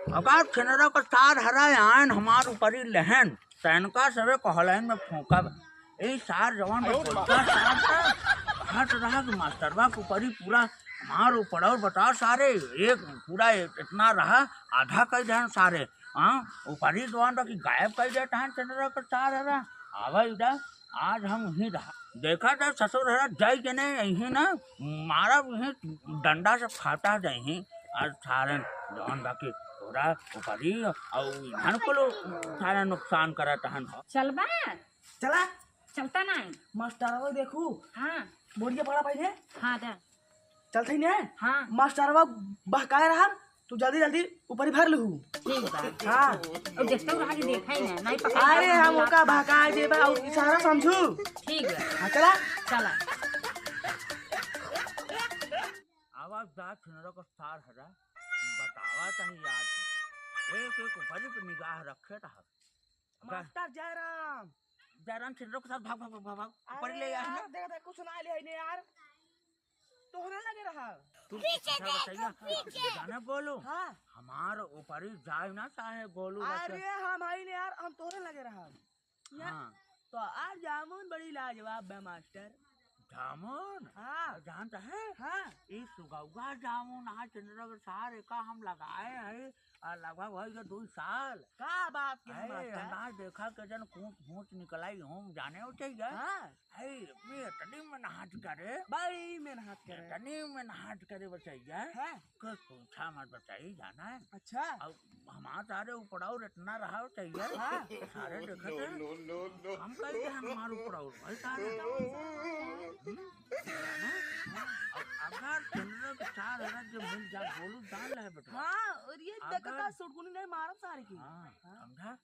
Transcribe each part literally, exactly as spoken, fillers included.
अगर छिनरा क सार हरा आयन हमार ऊपरी लहन, तनका सबे कहलैन में फूंकब। ए सार जवान बा, बोलता सार था, हट रहा कि मास्टरवा के ऊपरी पूरा हमार ऊपर और बता सारे, एक पूरा इतना रहा, आधा कई देहन सारे। हाँ, ऊपरी जवान बा कि गायब कई देत हन छिनरा क सार हरा। आवा इधर, आज हम यहीं रहा। देखा था ससुर हरा जाई के नहीं, यहीं ना मारब, यहीं डंडा से फाटा जाई। आज सारन जवान बा कि तोरा ऊपरी और इन्हन को लो सारा नुकसान करत हन। चलबा? चला। चलता ना है। मास्टरवा देखू। हाँ। बोरिया पकड़ा पहिले। हाँ, जा। चलते ही ने। हाँ। मास्टरवा बहकाए रहा, तू जल्दी जल्दी ऊपरी भर लहू। ठीक बा। हाँ। अब देखते रहा कि देखा ही ना, नहीं पकड़ा अरे, तो हम हाथ ओका बहकाए देबा और इशारा समझू। ठीक बा। हाँ, चला। चला। आवाज दा छिनरा क सार हरा, बतावा चाही यार। एक एक ऊपरी पे निगाह रखे रहा। मास्टर जयराम। जयराम छिनरा क सार भाग, भाग, भाग, भाग, भाग। ऊपर अरे ले आ यार, ना। देख, देख, कुछ ना ले है ने यार। तोहरे लगे रहा। तू पीछे अच्छा देखो, बताइए, पीछे। जाना गोलू। हाँ। हमार ऊपरी जाए ना चाहे गोलू अरे वैसे। हम आई ने यार, हम तोहरे लगे रहा। यार, हाँ। तो आज जामुन बड़ी लाजवाब बा मास्टर। जामुन? हाँ। जानता है? हाँ। ई सुगौगा जामुन आज छिनरा क सार एका हम लगाए हैं, आ, लगभग होइ गए दुई साल। का बात के अरे, मास्टर? अनाज देखा के जन कूच भूच निकलाई हम जाने हो चाहिए। हाँ। अरे, मैं इतनी मेहनत करे। बड़ी मेहनत करे। इतनी मेहनत करे बचैया। हाँ। कुछ पूछा मत बचैया, जाना है? अच्छा। अब हमार सारे ऊपर और इतना रहा चाहिए। हाँ। सारे देखत हैं। No, no, no, हम कहीं के हमार ऊपर और भाई सारे। हम्म? अब अगर छिनरा क सार हरा जो मिल जा, गोलू जान ले बेटा। हाँ, और ये अगर देखता सुड़गुनी नहीं मारब सारे की। हाँ, हाँ। समझा?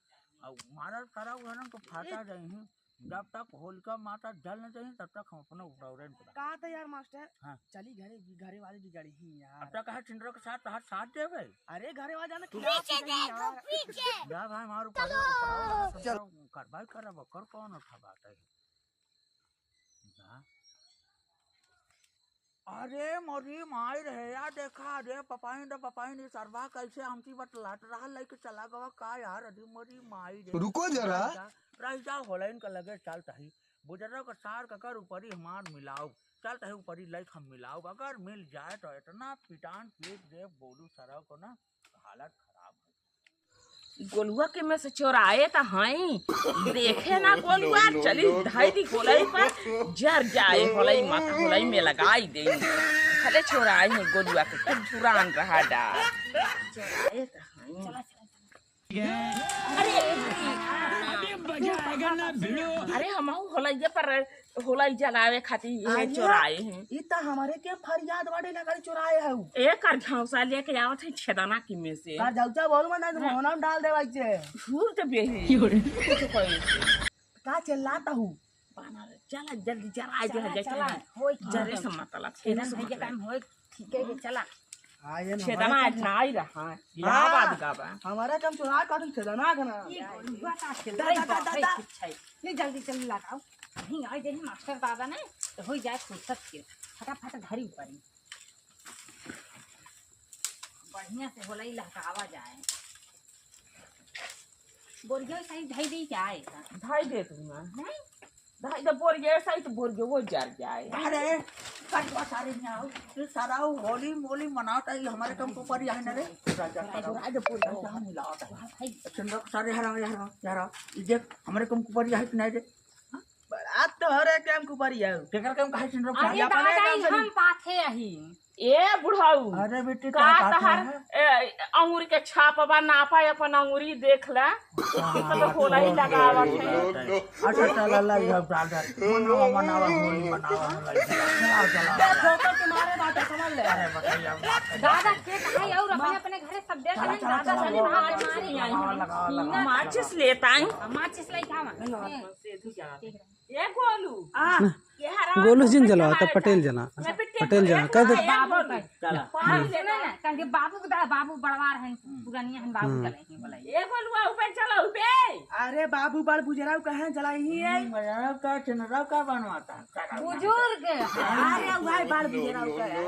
अब मारल करा हुआ ना तो फाटा ए- जाई ही। जब तक होलिका माता जल न जाई, तब तक हम अपना उड़ौरे न पड़ा। कहा था यार मास्टर, हाँ। चली घरे, घरे वाले बिगड़ी ही यार। अब तक कहा छिनरा क सार, तहार साथ देवे। अरे घरे वाले जाना तू खिलाफ पीछे ही नहीं देखो, यार। पीछे। जा भाई, मारू चलो। पड़ा, पड़ा, चलो। पड़ा, कार्रवाई करब, कर कौन अच्छा बात है। जा। अरे मोरी माई रे, या देखा, अरे पपाइन रे पपाइन, ई सरवा कैसे हमकी बतलात रहा, लइके चला गवा का यार, अरे मोरी माई रे। रुको जरा। रह जा, रह जा, होलइन का लगे चल तही। बुजरा का सार का कर ऊपरी हमार मिलाओ, चल तही ऊपरी लइक हम मिलाओ, अगर मिल जाए तो इतना पिटान पीट दे बोलू सरव को ना, हालत खराब हो। गोलुआ के में से चोराए त हई, देखे ना गोलुआ, चली धाई दी होलई पर, जर जाए होलई माता, होलई में लगाई दे। भले चोराए हैं गोलुआ के, पर चुरान रहा डा। चोराए त हई। अरे, अरे, हमहू होलैया पर होलई जलावे खातिर ये अरे, चोराए हैं। ई त हमरे के फरियाद बाटे ना, गाड़ी चोराए है उ। ए, कर झौसा लेके आवत है छेदना की में से। कर झौसा बोल मत, नहीं तो हाँ। मोहना में डाल दे भाई से। घूर दे बेही। की हो रे? कुछ कोई। का चिल्लाता हूँ? बानर, चला जल्दी जरा, चला, जल्दी, चला। चला। होई की जरे से मतलब, छेदन छेदन से भैया मतलब। काम होई, ठीक है, चला। हाँ, ये ना छेदना हमारे आज ना आई रहा, हाँ। इलाहाबाद का बा। हमारा काम चुरा काटन छेदना का ना। ये गोलुआ का खेल दा, रही दा, दा, बाप दा, रे, दा। कुछ है। ले जल्दी, जल्दी लगाओ। नहीं, आ जाए मास्टर दादा ने, तो हो जाए फुर्सत के। फटाफट घरी ऊपर ही। बढ़िया से होलई लहकावा जाए। बोरिया सही धई दे क्या है का? धई दे तू ना। हैं? धई दे बोरिया सही तो बोरिया वो जर जाए। अरे, कटवा सारे में आओ। ये सारा होली मोली मनाता है, हमारे काम को पर यहाँ न रे। राजा, राजा, राजा बोल। राजा हम मिलावत है। वाह भाई। चंद्र सारे हरा, हरा, हरा। ये देख, हमारे काम को पर यहाँ नहीं रे। बड़ा तोहरे काम के ऊपर ही है। केकर काम काहे सुन रहो? अरे अपने दादा, काम ई से हम नहीं। पाथे अही। ए बुढ़ऊ, अरे बेटी, का का पाथे तहार, है? ए, अंगुरी के छाप बा, नापा अपन अंगुरी देख ले। हाँ, तो होला ही तो लगावत है। अच्छा, चल, ला, ला, ये डाल दे। मनावा, मनावा, होली मनावा, होली मनावा। चला, चला। देखो तो तुम्हारे बात समझ ले। अरे बताइए, अब बात है। दादा के कहा और अपने, अपने घरे सब देख चला, लें, चला, दादा चला, चली लगाओ, मार मारी आई लगाओ, हम। लगाओ, लगाओ। माचिस लेता है। माचिस लेके आवा। ए गोलू, आ। गोलू जिन जलावा, तब पटेल जना, पटेल जना, कह दे। बाबू का। चला। पानी ले ना, कह के बाबू के दा-, बाबू बड़वार हैं, पुरानिया हैं, बाबू हम्म। चले हैं बोला। ए गोलुआ, ऊपर चला, ऊपर। अरे बाबू बड़ बुजुर्ग कहाँ जलाई ही है? हम्म, बुजुर्ग का, छिनरा का बनवाता है, चला। बुजुर्ग। अरे भाई बड़ बुजुर्ग का है।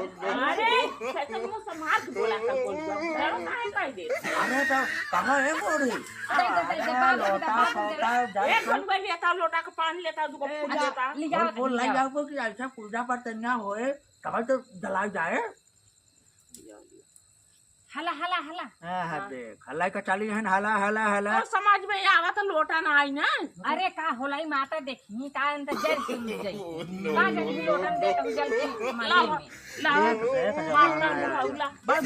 अरे, खेतन में समाज बोला था गोलुआ, डरो काहे पाई दे? अरे तो कहाँ है बूढ़ी? दे, दे, दे, दे, अरे बाबू के दा, लोटा, बाबू के दा। सोटा, जल एक घंटा लेता, लोटा के पानी लेता, दुगो ए, फूल जा। लेता। ले जाओ, और बोल ले ले जाओ। जाओ कि ऐसा पूजा पर तैयार होए, तब तो जलाए जाए। हला, हला, हला। हाँ, हाँ, हाँ। देख, हला का चाली है, हला, हला, हला। और समाज में आवा तो लोटा ना आई ना। अरे, का होलाई माता देखी, का अंदर जल के उठ जाई। का जल के लोटा में देख, हम जल के माली लावा, में। लावा। देख, देख, मार, मार, लावा, लावा। बस, बस, बस,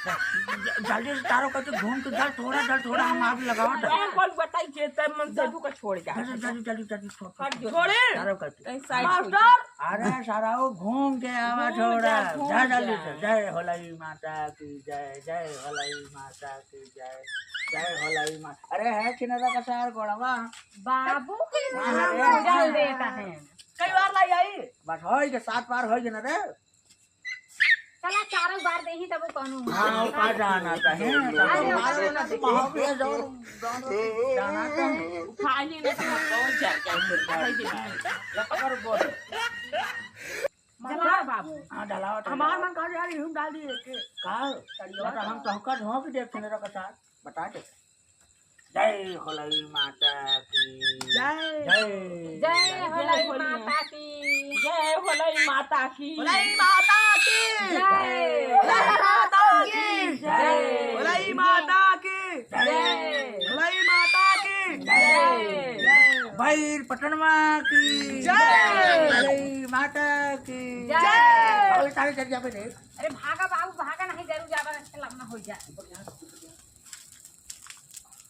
बस। ज-, जल्दी से तारो करके घूम के जल थोड़ा, जल थोड़ा हम आग लगावत है। ए, कौन बताई जे तै मन से ढुका छोड़ जा। जल्दी, जल्दी, जल्दी, जल्दी, छोड़, हट छोड़, जो। छोड़े। तारो करके। ए, साइड हो जा। मास्टर। अरे, सारा वो घूम के आवा घूम छोड़ा। जा, घूम जा, जल्दी जा। से। जय होलाई माता की जय, जय होलाई माता की जय, जय होलाई माता। अरे, है छिनरा का सार गोड़वा। बाबू के हाँ, हाँ, जल हाँ। देता है। कई बार लाई आई? बस होई के सात बार होई के ना रे। चला चारों बार देही तब कौनो। हाँ, वो का जाना था, हैं? अरे, मारो ना, अरे, तो कहो भी है, जौन, जौन जाना था। उठा ही नहीं था, कौन जा, जा, जा, जा, जा। पकड़ बोल। जला बाबू। हाँ, डलाओ, हमार डलाओ। मन कहा जा रही हूँ, डाल दिए के। का? चलिए, बता, हम कहूँ का धुआं भी देख छिनरा का सार। बता दे। जय होलई माता की। जय। जय। जय होलई माता की। जय होलई माता की। होलई माता की। जय। होलई माता की। जय। होलई माता की। जय। जय। होलई माता की। जय। जय। भैर पटनवा की। जय। होलई माता की। जय। अरे, सारे चल जा बे रे। अरे भागा बाबू, भागा, नहीं जरूर जाबा, अच्छा लमना हो जाए।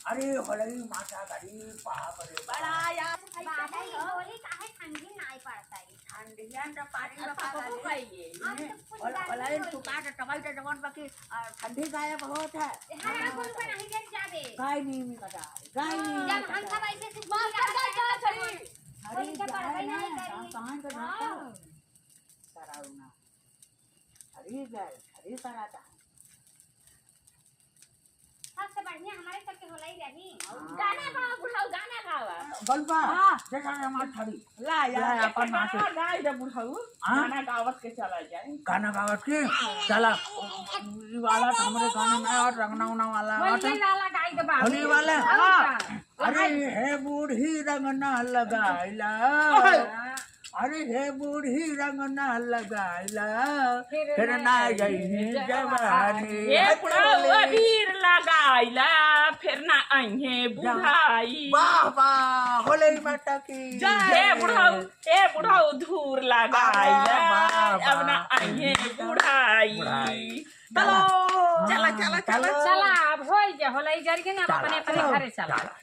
अरे होलई माता गरी, बाप रे बाप। बड़ा यार। बाबू, ये गोली काहे ठंडी नाई पड़ता है? ठंडिया तो पानी में पागल है। हम तो कुछ होल-, होलई सुखा के टमाई के जवान बाकी, आ, ठंडी गायब होत है। हाँ, हम उनको नहीं देख जाबे। गाय नहीं, नहीं बता। गाय नहीं, नहीं बता। जब हम सब ऐसे सुखा के मास्टर गाय चला चली। अरे गोली तो पड़बे नहीं करी। कहाँ के हाँ। सारा उना। अरे गए, अरे सारा का। सबसे बढ़िया हमारे सबके होलई रही। हाँ। गाना गावा बुढ़ऊ, गाना गावा। बलबा, हाँ। देखा रे हमार छड़ी। ला यार, ला, अपन एक नाचे। गाना गाई दे बुढ़ऊ। हाँ? गाना गावत के चला जाए। गाना गावत के? चला, ई वाला तो हमरे गाना में और रंगना उंगना वाला होली वाला गाई दे बाबू। होली वाला? हाँ। अरे हे बूढ़ी रंगना लगाइला। अरे हे बूढ़ी रंगना लगाइला, फिर ना अइहे जवानी। हे बुढ़ऊ अबीर लगाइला, फिर ना अइहे बुढ़ाई। वाह, वाह, होले माता की जय। हे बुढ़ऊ, हे बुढ़ऊ धूर लगाइला, वाह, वाह, अब ना अइहे बुढ़ाई। बुढ़ाई। चलो, चला, चला, चला, चला। चला, अब होई गया, होले जर के ना, चला, अपने, अपने चला, घरे चला। चला।